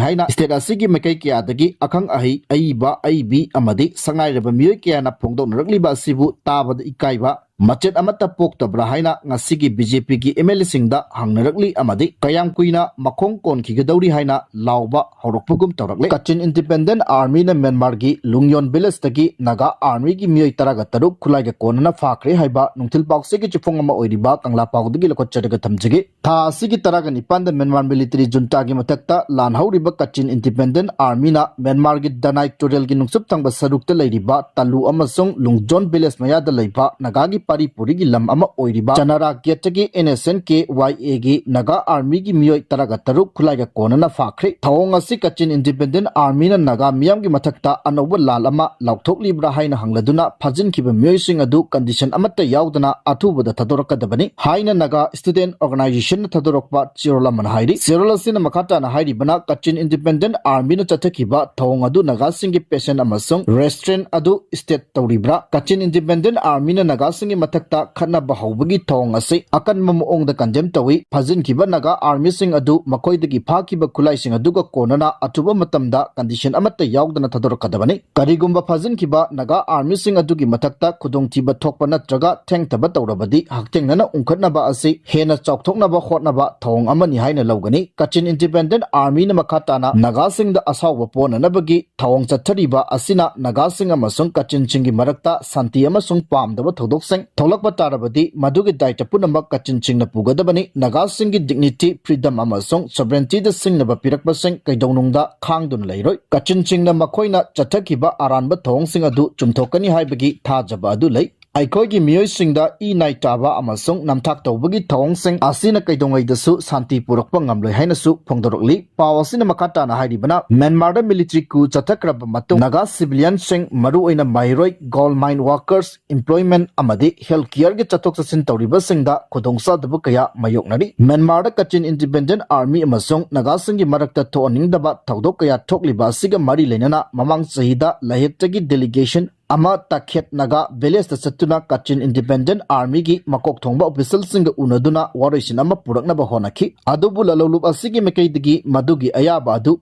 ꯍꯥꯏꯅ state ꯑꯁꯤꯒꯤ ꯃꯥꯏꯀꯩ ꯀꯌꯥꯗꯒꯤ ꯑꯈꯪ ꯑꯍꯩ, ꯑꯏꯕ, ꯑꯏꯕꯤ ꯑꯃꯗꯤ ꯁꯛꯅꯥꯏꯔꯕ ꯃꯤꯑꯣꯏ ꯀꯌꯥꯅ ꯐꯣꯡꯗꯣꯛꯅꯔꯛꯂꯤꯕ ꯑꯁꯤꯕꯨ ꯇꯥꯕꯗ ꯏꯀꯥꯏꯕ ꯃꯆꯦꯠ ꯑꯃꯠꯇ ꯄꯣꯛꯇꯕ꯭ꯔꯥ ꯍꯥꯏꯅ ꯉꯁꯤꯒꯤ BJPꯒꯤ MLAꯁꯤꯡꯗ ꯍꯪꯅꯔꯛꯂꯤ ꯑꯃꯗꯤ ꯀꯌꯥꯝ ꯀꯨꯏꯅ ꯃꯈꯣꯡ ꯀꯣꯟꯈꯤꯒꯗꯧꯔꯤ ꯍꯥꯏꯅ ꯂꯥꯎꯕ ꯍꯧꯔꯛꯄꯒꯨꯝ ꯇꯧꯔꯛꯂꯦ꯫ Kachin Independent Armyꯅ ꯃ꯭ꯌꯥꯟꯃꯥꯔꯒꯤ ꯂꯨꯡꯌꯣꯟ villageꯇꯒꯤ ꯅꯥꯒꯥ Armyꯒꯤ ꯃꯤꯑꯣꯏ ꯇꯔꯥꯒ ꯇꯔꯨꯛ ꯈꯨꯠꯂꯥꯏꯒ ꯀꯣꯟꯅꯅ ꯐꯥꯈ꯭ꯔꯦ ꯍꯥꯏꯕ ꯅꯨꯡꯊꯤꯜ ꯄꯥꯎꯆꯦꯒꯤ ꯆꯤꯐꯣꯡ ꯑꯃ ꯑꯣꯏꯔꯤꯕ ꯀꯪꯂꯥ ꯄꯥꯎꯗꯒꯤ ꯂꯧꯈꯠꯆꯔꯒ ꯊꯝꯖꯒꯦ꯫ ꯊꯥ ꯑꯁꯤꯒꯤ ꯇꯔꯥꯒ ꯅꯤꯄꯥꯟꯗ ꯃ꯭ꯌꯥꯟꯃꯥꯔ military juntaꯒꯤ ꯃꯊꯛꯇ ꯂꯥꯟ ꯍꯧꯔꯤꯕ Kachin Independent Armyꯅ ꯃ꯭ꯌꯥꯟꯃꯥꯔꯒꯤ ꯗꯅꯥꯏ ꯇꯨꯔꯦꯜꯒꯤ ꯅꯨꯡꯆꯨꯞ ꯊꯪꯕ ꯁꯔꯨꯛꯇ ꯂꯩꯔꯤꯕ ꯇꯥꯂꯨ ꯑꯃꯁꯨꯡ ꯂꯨꯡꯖꯣꯟ village ꯃꯌꯥꯗ ꯂꯩꯕ ꯅꯥꯒꯥꯒꯤ ꯄꯥꯔꯤ ꯄꯨꯔꯤꯒꯤ ꯂꯝ ꯑꯃ ꯑꯣꯏꯔꯤꯕ ꯆꯅꯥꯔꯥ ꯒꯦꯠꯇꯒꯤ NSCN-K-Y-Aꯒꯤ ꯅꯥꯒꯥ Armyꯒꯤ ꯃꯤꯑꯣꯏ ꯇꯔꯥꯒ ꯇꯔꯨꯛ ꯈꯨꯠꯂꯥꯏꯒ ꯀꯣꯟꯅꯅ ꯐꯥꯈ꯭ꯔꯦ꯫ ꯊꯧꯑꯣꯡ ꯑꯁꯤ Kachin Independent Armyꯅ ꯅꯥꯒꯥ ꯃꯤꯌꯥꯝꯒꯤ ꯃꯊꯛꯇ ꯑꯅꯧꯕ ꯂꯥꯜ ꯑꯃ ꯂꯥꯎꯊꯣꯛꯂꯤꯕ꯭ꯔꯥ ꯍꯥꯏꯅ ꯍꯪꯂꯗꯨꯅ ꯐꯥꯖꯤꯟꯈꯤꯕ ꯃꯤꯑꯣꯏꯁꯤꯡ ꯑꯗꯨ condition ꯑꯃꯠꯇ ꯌꯥꯎꯗꯅ ꯑꯊꯨꯕꯗ ꯊꯥꯗꯣꯔꯛꯀꯗꯕꯅꯤ ꯍꯥꯏꯅ ꯅꯥꯒꯥ Student Organizationꯅ ꯊꯥꯗꯣꯔꯛꯄ ꯆꯦꯔꯣꯜ ꯑꯃꯅ ꯍꯥꯏꯔꯤ꯫ ꯆꯦꯔꯣꯜ ꯑꯁꯤꯅ ꯃꯈꯥ ꯇꯥꯅ ꯍꯥꯏꯔꯤꯕꯅ Kachin Independent Armyꯅ ꯆꯠꯊꯈꯤꯕ ꯊꯧꯑꯣꯡ ꯑꯗꯨ ꯅꯥꯒꯥꯁꯤꯡꯒꯤ passion ꯑꯃꯁꯨꯡ restraint ꯑꯗꯨ state ꯇꯧꯔꯤꯕ꯭ꯔꯥ? Kachin Independent Armyꯅ ꯅꯥꯒꯥꯁꯤꯡꯒꯤ ꯃꯊꯛꯇ ꯈꯠꯅꯕ ꯍꯧꯕꯒꯤ ꯊꯧꯑꯣꯡ ꯑꯁꯤ ꯑꯀꯟꯕ ꯃꯑꯣꯡꯗ condemn ꯇꯧꯏ꯫ ꯐꯥꯖꯤꯟꯈꯤꯕ ꯅꯥꯒꯥ Armyꯁꯤꯡ ꯑꯗꯨ ꯃꯈꯣꯏꯗꯒꯤ ꯐꯥꯈꯤꯕ ꯈꯨꯠꯂꯥꯏꯁꯤꯡ ꯑꯗꯨꯒ ꯀꯣꯟꯅꯅ ꯑꯊꯨꯕ ꯃꯇꯝꯗ condition ꯑꯃꯠꯇ ꯌꯥꯎꯗꯅ ꯊꯥꯗꯣꯔꯛꯀꯗꯕꯅꯤ꯫ ꯀꯔꯤꯒꯨꯝꯕ ꯐꯥꯖꯤꯟꯈꯤꯕ ꯅꯥꯒꯥ Armyꯁꯤꯡ ꯑꯗꯨꯒꯤ ꯃꯊꯛꯇ ꯈꯨꯗꯣꯡꯊꯤꯕ ꯊꯣꯛꯄ ꯅꯠꯇ꯭ꯔꯒ ꯊꯦꯡꯊꯕ ꯇꯧꯔꯕꯗꯤ ꯍꯛꯊꯦꯡꯅꯅ ꯎꯪꯈꯠꯅꯕ ꯑꯁꯤ ꯍꯦꯟꯅ ꯆꯥꯎꯊꯣꯛꯅꯕ ꯍꯣꯠꯅꯕ ꯊꯧꯑꯣꯡ ꯑꯃꯅꯤ ꯍꯥꯏꯅ ꯂꯧꯒꯅꯤ꯫ Kachin Independent Armyꯅ ꯃꯈꯥ ꯇꯥꯅ ꯅꯥꯒꯥꯁꯤꯡꯗ ꯑꯁꯥꯎꯕ ꯄꯣꯛꯅꯅꯕꯒꯤ ꯊꯧꯑꯣꯡ ꯆꯠꯊꯔꯤꯕ ꯑꯁꯤꯅ ꯅꯥꯒꯥꯁꯤꯡ ꯑꯃꯁꯨꯡ ꯀꯆꯤꯟꯁꯤꯡꯒꯤ ꯃꯔꯛꯇ ꯁꯥꯟꯇꯤ ꯑꯃꯁꯨꯡ ꯄꯥꯝꯗꯕ ꯊꯧꯗꯣꯛꯁꯤꯡ ꯊꯣꯛꯂꯛꯄ ꯇꯥꯔꯕꯗꯤ ꯃꯗꯨꯒꯤ ꯗꯥꯏꯇ ꯄꯨꯝꯅꯃꯛ ꯀꯆꯤꯟꯁꯤꯡꯅ ꯄꯨꯒꯗꯕꯅꯤ꯫ ꯅꯥꯒꯥꯁꯤꯡꯒꯤ dignity, freedom ꯑꯃꯁꯨꯡ sovereigntyꯗ ꯁꯤꯡꯅꯕ ꯄꯤꯔꯛꯄꯁꯤꯡ ꯀꯩꯗꯧꯅꯨꯡꯗ ꯈꯥꯡꯗꯨꯅ ꯂꯩꯔꯣꯏ꯫ ꯀꯆꯤꯟꯁꯤꯡꯅ ꯃꯈꯣꯏꯅ ꯆꯠꯊꯈꯤꯕ ꯑꯔꯥꯟꯕ ꯊꯧꯑꯣꯡꯁꯤꯡ ꯑꯗꯨ ꯆꯨꯝꯊꯣꯛꯀꯅꯤ ꯍꯥꯏꯕꯒꯤ ꯊꯥꯖꯕ ꯑꯗꯨ ꯂꯩ꯫ ꯑꯩꯈꯣꯏꯒꯤ ꯃꯤꯑꯣꯏꯁꯤꯡꯗ ꯏ ꯅꯥꯏ ꯇꯥꯕ ꯑꯃꯁꯨꯡ ꯅꯝꯊꯥꯛ ꯇꯧꯕꯒꯤ ꯊꯧꯑꯣꯡꯁꯤꯡ ꯑꯁꯤꯅ ꯀꯩꯗꯧꯉꯩꯗꯁꯨ ꯁꯥꯟꯇꯤ ꯄꯨꯔꯛꯄ ꯉꯝꯂꯣꯏ ꯍꯥꯏꯅꯁꯨ ꯐꯣꯡꯗꯣꯔꯛꯂꯤ꯫ ꯄꯥꯎ ꯑꯁꯤꯅ ꯃꯈꯥ ꯇꯥꯅ ꯍꯥꯏꯔꯤꯕꯅ, ꯃ꯭ꯌꯥꯟꯃꯥꯔꯗ ꯃꯤꯂꯤꯇ꯭ꯔꯤ coup ꯆꯠꯊꯈ꯭ꯔꯕ ꯃꯇꯨꯡ ꯅꯥꯒꯥ civilianꯁꯤꯡ, ꯃꯔꯨꯑꯣꯏꯅ ꯃꯍꯩꯔꯣꯏ, gold mine workers, employment ꯑꯃꯗꯤ health careꯒꯤ ꯆꯠꯊꯣꯛ ꯆꯠꯁꯤꯟ ꯇꯧꯔꯤꯕꯁꯤꯡꯗ ꯈꯨꯗꯣꯡꯆꯥꯗꯕ ꯀꯌꯥ ꯃꯥꯌꯣꯛꯅꯔꯤ꯫ ꯃ꯭ꯌꯥꯟꯃꯥꯔꯗ Kachin Independent Army ꯑꯃꯁꯨꯡ ꯅꯥꯒꯥꯁꯤꯡꯒꯤ ꯃꯔꯛꯇ ꯊꯣꯛꯍꯟꯅꯤꯡꯗꯕ ꯊꯧꯗꯣꯛ ꯀꯌꯥ ꯊꯣꯛꯂꯤꯕ ꯑꯁꯤꯒ ꯃꯔꯤ ꯂꯩꯅꯅ ꯃꯃꯥꯡ ꯆꯍꯤꯗ ꯂꯥꯏꯍꯦꯠꯇꯒꯤ delegation ꯑꯃ ꯇꯥꯈꯦꯠ ꯅꯥꯒꯥ villageꯇ ꯆꯠꯇꯨꯅ Kachin Independent Armyꯒꯤ ꯃꯀꯣꯛ ꯊꯣꯡꯕ officialꯁꯤꯡꯒ ꯎꯅꯗꯨꯅ ꯋꯥꯔꯣꯏꯁꯤꯟ ꯑꯃ ꯄꯨꯔꯛꯅꯕ ꯍꯣꯠꯅꯈꯤ꯫ ꯑꯗꯨꯕꯨ ꯂꯂꯣꯟꯂꯨꯞ ꯑꯁꯤꯒꯤ ꯃꯥꯏꯀꯩꯗꯒꯤ ꯃꯗꯨꯒꯤ ꯑꯌꯥꯕ ꯑꯗꯨ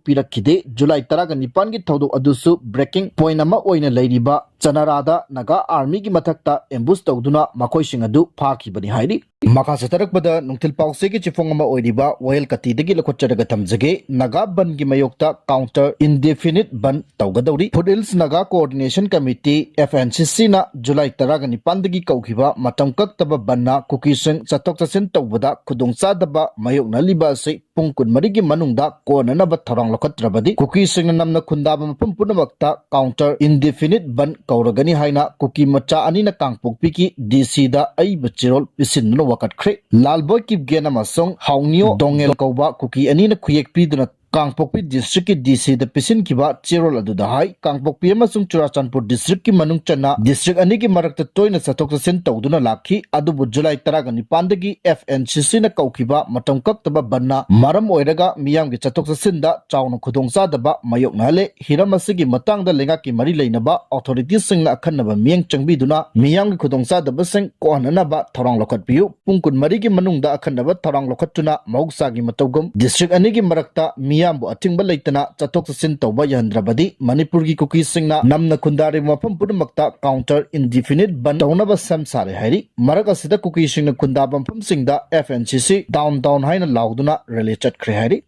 ꯄꯤꯔꯛꯈꯤꯗꯦ꯫ ꯖꯨꯂꯥꯏ ꯇꯔꯥꯒ ꯅꯤꯄꯥꯟꯒꯤ ꯊꯧꯗꯣꯛ ꯑꯗꯨꯁꯨ breaking point ꯑꯃ ꯑꯣꯏꯅ ꯂꯩꯔꯤꯕ ꯆꯅꯥꯔꯥꯗ ꯅꯥꯒꯥ armyꯒꯤ ꯃꯊꯛꯇ ambush ꯇꯧꯗꯨꯅ ꯃꯈꯣꯏꯁꯤꯡ ꯑꯗꯨ ꯐꯥꯈꯤꯕꯅꯤ ꯍꯥꯏꯔꯤ꯫ ꯃꯈꯥ ꯆꯠꯊꯔꯛꯄꯗ ꯅꯨꯡꯊꯤꯜ ꯄꯥꯎꯆꯦꯒꯤ ꯆꯤꯐꯣꯡ ꯑꯃ ꯑꯣꯏꯔꯤꯕ ꯋꯥꯌꯦꯜ ꯀꯇꯤꯗꯒꯤ ꯂꯧꯈꯠꯆꯔꯒ ꯊꯝꯖꯒꯦ꯫ ꯅꯥꯒꯥ ꯕꯟꯒꯤ ꯃꯥꯌꯣꯛꯇ counter indefinite ꯕꯟ ꯇꯧꯒꯗꯧꯔꯤ꯫ Foothills Naga Coordination Committee, FNCCꯅ ꯖꯨꯂꯥꯏ ꯇꯔꯥꯒ ꯅꯤꯄꯥꯟꯗꯒꯤ ꯀꯧꯈꯤꯕ ꯃꯇꯝ ꯀꯛꯇꯕ ꯕꯟꯅ ꯀꯨꯀꯤꯁꯤꯡ ꯆꯠꯊꯣꯛ ꯆꯠꯁꯤꯟ ꯇꯧꯕꯗ ꯈꯨꯗꯣꯡꯆꯥꯗꯕ ꯃꯥꯌꯣꯛꯅꯍꯜꯂꯤꯕ ꯑꯁꯤ ꯄꯨꯡ ꯀꯨꯟꯃꯔꯤꯒꯤ ꯃꯅꯨꯡꯗ ꯀꯣꯟꯅꯅꯕ ꯊꯧꯔꯥꯡ ꯂꯧꯈꯠꯇ꯭ꯔꯕꯗꯤ, ꯀꯨꯀꯤꯁꯤꯡꯅ ꯅꯝꯅ ꯈꯨꯟꯗꯥꯕ ꯃꯐꯝ ꯄꯨꯝꯅꯃꯛꯇ counter indefinite ꯕꯟ ꯀꯧꯔꯒꯅꯤ ꯍꯥꯏꯅ ꯀꯨꯀꯤ ꯃꯆꯥ ꯑꯅꯤꯅ ꯀꯥꯡꯄꯣꯛꯄꯤꯒꯤ DCꯗ ꯑꯏꯕ ꯆꯦꯔꯣꯜ ꯄꯤꯁꯤꯟꯗꯨꯅ ꯋꯥꯀꯠꯈ꯭ꯔꯦ꯫ ꯂꯥꯜꯕꯣꯏ ꯀꯤꯞꯒꯦꯟ ꯑꯃꯁꯨꯡ ꯍꯥꯎꯅꯤꯌꯣ ꯗꯣꯉꯦꯜ ꯀꯧꯕ ꯀꯨꯀꯤ ꯑꯅꯤꯅ ꯈꯨꯌꯦꯛ ꯄꯤꯗꯨꯅ ꯀꯥꯡꯄꯣꯛꯄꯤ districtꯀꯤ DCꯗ ꯄꯤꯁꯤꯟꯈꯤꯕ ꯆꯦꯔꯣꯜ ꯑꯗꯨꯗ ꯍꯥꯏ, ꯀꯥꯡꯄꯣꯛꯄꯤ ꯑꯃꯁꯨꯡ ꯆꯨꯔꯥꯆꯥꯟꯄꯨꯔ districtꯀꯤ ꯃꯅꯨꯡ ꯆꯟꯅ district ꯑꯅꯤꯒꯤ ꯃꯔꯛꯇ ꯇꯣꯏꯅ ꯆꯠꯊꯣꯛ ꯆꯠꯁꯤꯟ ꯇꯧꯗꯨꯅ ꯂꯥꯛꯈꯤ꯫ ꯑꯗꯨꯕꯨ ꯖꯨꯂꯥꯏ ꯇꯔꯥꯒ ꯅꯤꯄꯥꯟꯗꯒꯤ FNCCꯅ ꯀꯧꯈꯤꯕ ꯃꯇꯝ ꯀꯛꯇꯕ ꯕꯟꯅ ꯃꯔꯝ ꯑꯣꯏꯔꯒ ꯃꯤꯌꯥꯝꯒꯤ ꯆꯠꯊꯣꯛ ꯆꯠꯁꯤꯟꯗ ꯆꯥꯎꯅ ꯈꯨꯗꯣꯡꯆꯥꯗꯕ ꯃꯥꯌꯣꯛꯅꯍꯜꯂꯦ꯫ ꯍꯤꯔꯝ ꯑꯁꯤꯒꯤ ꯃꯇꯥꯡꯗ ꯂꯩꯉꯥꯛꯀꯤ ꯃꯔꯤ ꯂꯩꯅꯕ authoritiesꯁꯤꯡꯅ ꯑꯈꯟꯅꯕ ꯃꯤꯠꯌꯦꯡ ꯆꯪꯕꯤꯗꯨꯅ ꯃꯤꯌꯥꯝꯒꯤ ꯈꯨꯗꯣꯡꯆꯥꯗꯕꯁꯤꯡ ꯀꯣꯛꯍꯟꯅꯅꯕ ꯊꯧꯔꯥꯡ ꯂꯧꯈꯠꯄꯤꯌꯨ꯫ ꯄꯨꯡ ꯀꯨꯟꯃꯔꯤꯒꯤ ꯃꯅꯨꯡꯗ ꯑꯈꯟꯅꯕ ꯊꯧꯔꯥꯡ ꯂꯧꯈꯠꯇꯨꯅ ꯃꯍꯧꯁꯥꯒꯤ ꯃꯇꯧꯒꯨꯝ district ꯑꯅꯤꯒꯤ ꯃꯔꯛꯇ ꯃꯤꯌꯥꯝꯕꯨ ꯑꯊꯤꯡꯕ ꯂꯩꯇꯅ ꯆꯠꯊꯣꯛ ꯆꯠꯁꯤꯟ ꯇꯧꯕ ꯌꯥꯍꯟꯗ꯭ꯔꯕꯗꯤ ꯃꯅꯤꯄꯨꯔꯒꯤ ꯀꯨꯀꯤꯁꯤꯡꯅ ꯅꯝꯅ ꯈꯨꯟꯗꯥꯔꯤꯕ ꯃꯐꯝ ꯄꯨꯝꯅꯃꯛꯇ counter indefinite ꯕꯟ ꯇꯧꯅꯕ ꯁꯦꯝ ꯁꯥꯔꯦ ꯍꯥꯏꯔꯤ꯫ ꯃꯔꯛ ꯑꯁꯤꯗ ꯀꯨꯀꯤꯁꯤꯡꯅ ꯈꯨꯟꯗꯥꯕ ꯃꯐꯝꯁꯤꯡꯗ FNCC down down ꯍꯥꯏꯅ ꯂꯥꯎꯗꯨꯅ rally ꯆꯠꯈ꯭ꯔꯦ ꯍꯥꯏꯔꯤ꯫